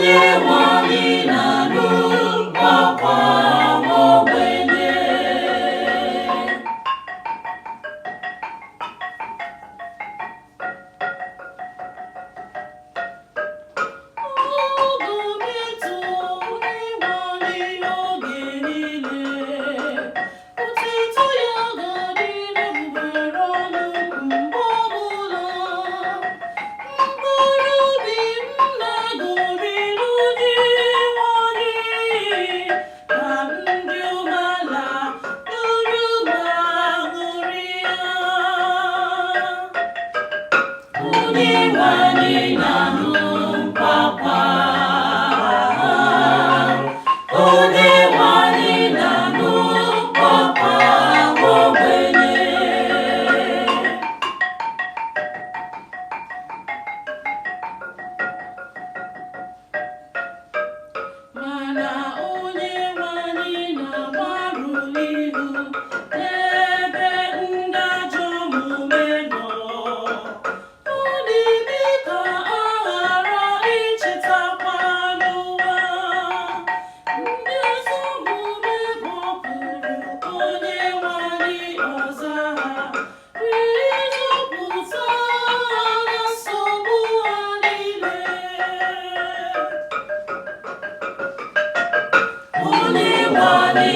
Onye nwe anyị na-anụ akwa ogbenye. Aga m eto Onyenwe anyị oge niile. Otuto ya ga-adị n'egbugbere ọnụ m mgbe ọbụla. Mkpụrụ obi m na-aṅụrị n'Onyenwe anyị, ka ndị umeala nụrụ ma ṅụrịa. Onyenwe anyị na-anụ akwa. Onyenwe anyị na-anụ akwa ogbenye. Mana Onyenwe anyị na-agbarụ ihu n'ebe ndị ajọ omume nọ. Ọ na-eme ka a ghara ichetakwa n'ụwa. Ndị ezi omume kpọkuru Onyenwe anyị, ọ za ha, wee zọpụta ha na nsogbu ha niile. Onyenwe anyị.